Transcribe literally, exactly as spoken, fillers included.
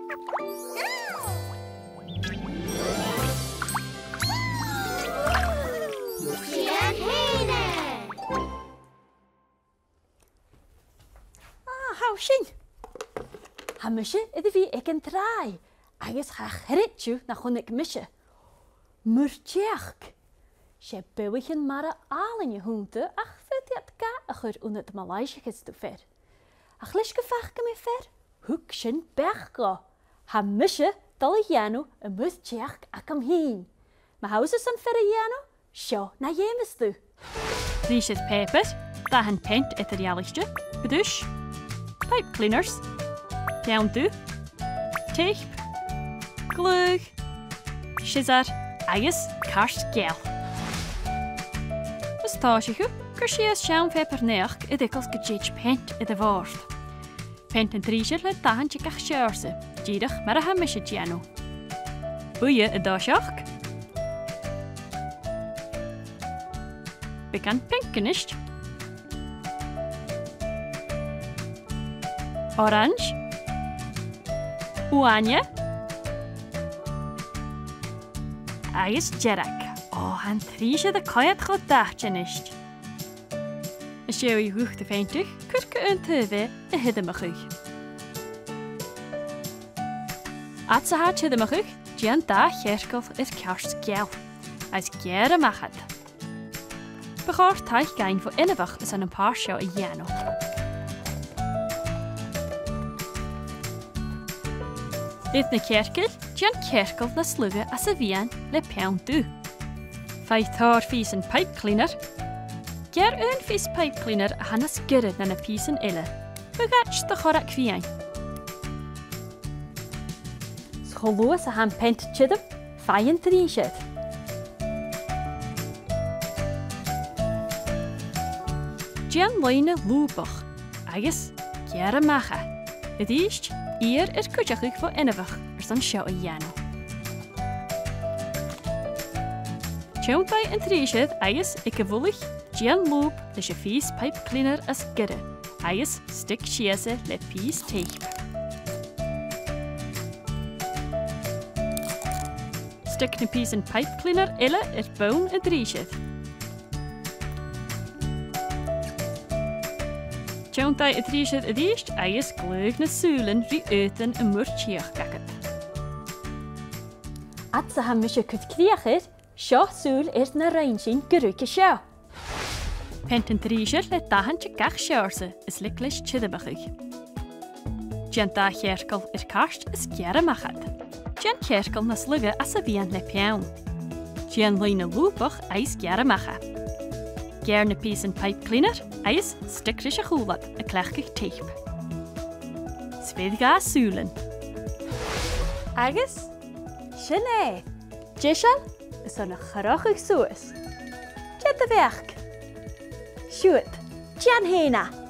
Dèan fhèin e! Ah, tha sin. Tha mise air a bhith aig an tràigh, agus cha chreid thu na chunnaic mise. Muir-deachd. 'S e beathaichean mara àlainn a th' annta, ach faodaidh iad ga chur annad ma làimhsicheas tu fear. Ach leis gum faca mi fear, thug sin beachd dhomh. Tha mise a' dol a dhèanamh am muir-deachd agam fhìn. Ma tha thusa airson fear a dhèanamh, seo na dh'fheumas tu. Rìsear pàipeir, dathan peant eadar-dhealaichte, bruis, pipe cleaners, peann dubh, teip, glaodh, siosar agus cairt geal. Mus tòisich thu, cuir sìos seann phàipear-naidheachd air eagal gun tèid peant air a' bhòrd. Peant an t-rìsear le dathan de gach seòrsa, dìreach mar a tha mise a' dèanamh. Buidhe an toiseach. Beagan pinc a-nis. Orains. Uaine. Agus dearg. Ò, tha an t-rìsear a' coimhead cho dathte a-nis. Is dòcha gun tèid dhut a' pheantadh, cuir gu aon taobh e a thiormachadh. Fhad 's a tha e a' tiormachadh, dèan dà chearcall air cairt geal, agus geàrr a-mach iad. Bu chòir taic fhaighinn bho inbheach airson am pàirt seo a dhèanamh. Air na cearcaill, dèan cearcall nas lugha às a' mheadhan le peann dubh. Faigh tòrr phìosan pipe cleaner. Geàrr aon phìos pipe cleaner a tha nas giorra na na pìosan eile. Bu ghoirt do chorrag mheadhain. 'S cho luath 's a tha am peant tioram, faigh an t-rìsear. Dèan loidhne lùbach agus geàrr a-mach e. A-rithist, iarr air cuideachadh bho inbheach airson seo a dhèanamh. Tionndadh an t-rìsear agus aig a' mhullach, dèan lùb leis a' phìos pipe cleaner as giorra agus stick sìos e le pìos teip. Stick na pìosan pipe cleaner eile air bonn an t-rìsear. Tionndadh an t-rìsear a-rithist agus glaodh na sùilean ri aodann am muir-deachd agad. Fhad 's a tha mise a' cur crìoch air, seo sùil air na rinn sinn gu ruige seo. Peant an t-rìsear le dathan de gach seòrsa is leig leis tiormachadh. Dèan dà chearcall air cairt is geàrr a-mach iad. Dèan cearcall nas lugha às a' mheadhan le peann. Dèan loidhne lùbach agus geàrr a-mach e. Geàrr na pìosan pipe cleaner agus stick ris a' chùlaibh a' cleachdadh teip. 'S fheàrr dha sùilean. Agus sin e. Deiseil airson a chrochadh suas. Dè do bheachd? Siuthad, dèan fhèin e.